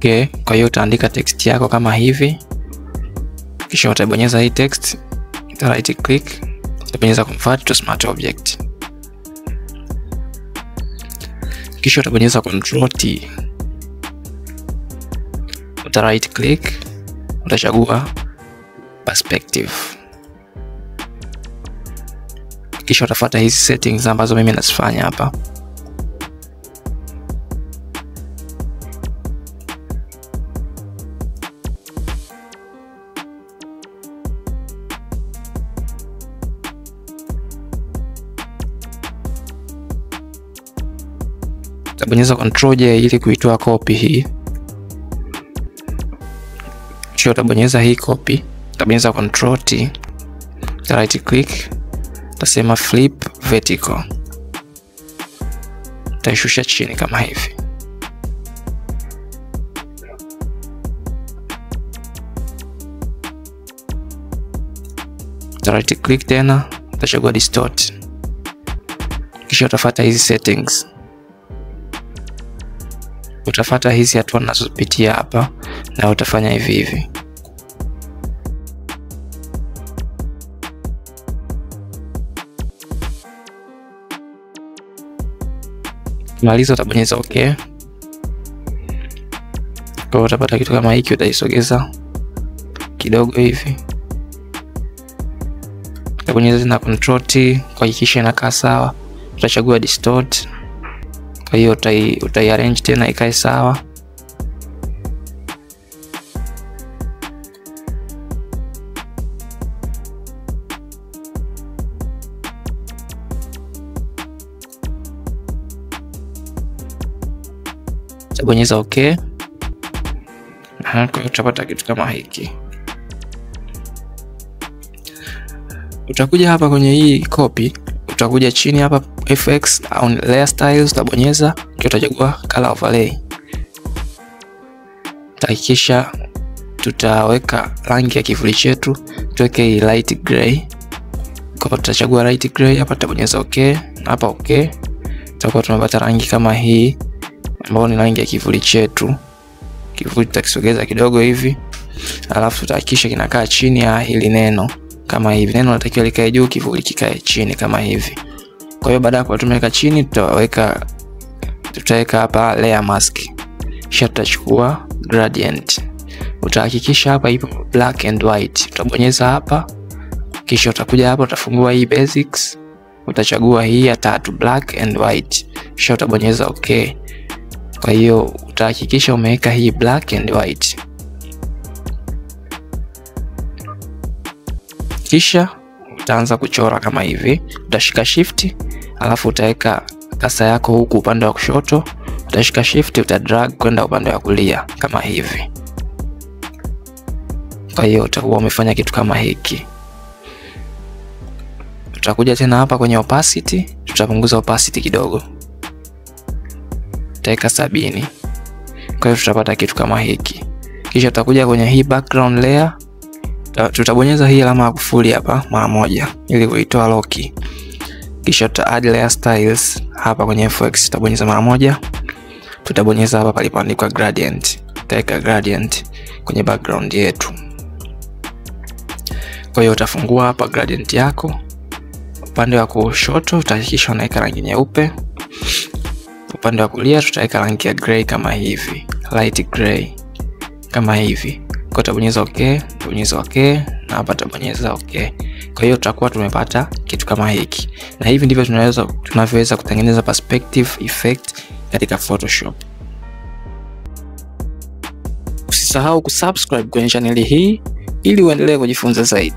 Okay, kwa hiyo utaandika text yako kama hivi. Kisha utabonyeza hii text, uta right click, utabonyeza convert to smart object. Kisha utabonyeza Ctrl T. Uta right click, utachagua perspective. Kisha utafuata hizi settings ambazo mimi nazifanya hapa. Utabonyeza Ctrl J ili kuitoa copy hii. Kisha utabonyeza hii copy, utabonyeza Ctrl T, right click, utasema flip vertical. Utaishusha chini kama hivi. Uta right click tena, utachagua distort. Kisha utafuata hizi settings. Utafuata hizi hatua ninazopitia hapa na utafanya hivi hivi. Maliza utabonyeza okay. Kwa hiyo utapata kitu kama hiki, utaisogeza kidogo hivi. Utabonyeza tena Ctrl T kuhakikisha inakaa sawa. Utachagua distort. Kwa hiyo utai arrange tena ikae sawa. Utabonyeza okay. Kwa hiyo utapata kitu kama hiki. Utakuja hapa kwenye hii copy, utakuja chini hapa FX au layer styles, utabonyeza kisha utachagua color overlay. Tutahakikisha tutaweka rangi ya kivuli chetu, tuweke hii light gray. Kwa hiyo tutachagua light gray hapa, tutabonyeza okay na hapa okay. Tutakuwa tumepata rangi kama hii ambayo ni rangi ya kivuli chetu. Kivuli tutakisogeza kidogo hivi, alafu tutahakikisha kinakaa chini ya hili neno kama hivi. Neno linatakiwa likae juu, kivuli kikae chini kama hivi. Kwa hiyo baada ya kuwa tumeweka chini, tutaweka hapa layer mask. Kisha tutachukua gradient. Utahakikisha hapa ipo black and white. Utabonyeza hapa, kisha utakuja hapa utafungua hii basics, utachagua hii ya tatu black and white. Kisha utabonyeza okay. Kwa hiyo utahakikisha umeweka hii black and white. Kisha utaanza kuchora kama hivi. Utashika shift, alafu utaweka kasa yako huku upande wa kushoto, utashika shift utadrag kwenda upande wa kulia kama hivi. Kwa hiyo utakuwa umefanya kitu kama hiki. Tutakuja tena hapa kwenye opacity, tutapunguza opacity kidogo. Tutaweka 70. Kwa hiyo tutapata kitu kama hiki. Kisha tutakuja kwenye hii background layer, tutabonyeza hii alama ya kufuli hapa mara moja ili kuitoa lock. Kisha tuta add layer styles hapa kwenye FX, tutabonyeza mara moja. Tutabonyeza hapa palipoandikwa gradient, tutaweka gradient kwenye background yetu. Kwa hiyo utafungua hapa gradient yako. Upande wa kushoto utahakikisha unaweka rangi nyeupe. Upande wa kulia tutaweka rangi ya gray kama hivi, light gray kama hivi. Kwa utabonyeza okay, utabonyeza okay na hapa utabonyeza okay. Kwa hiyo tutakuwa tumepata kitu kama hiki. Na hivi ndivyo tunavyoweza kutengeneza perspective effect katika Photoshop. Usisahau kusubscribe kwenye channel hii ili uendelee kujifunza zaidi.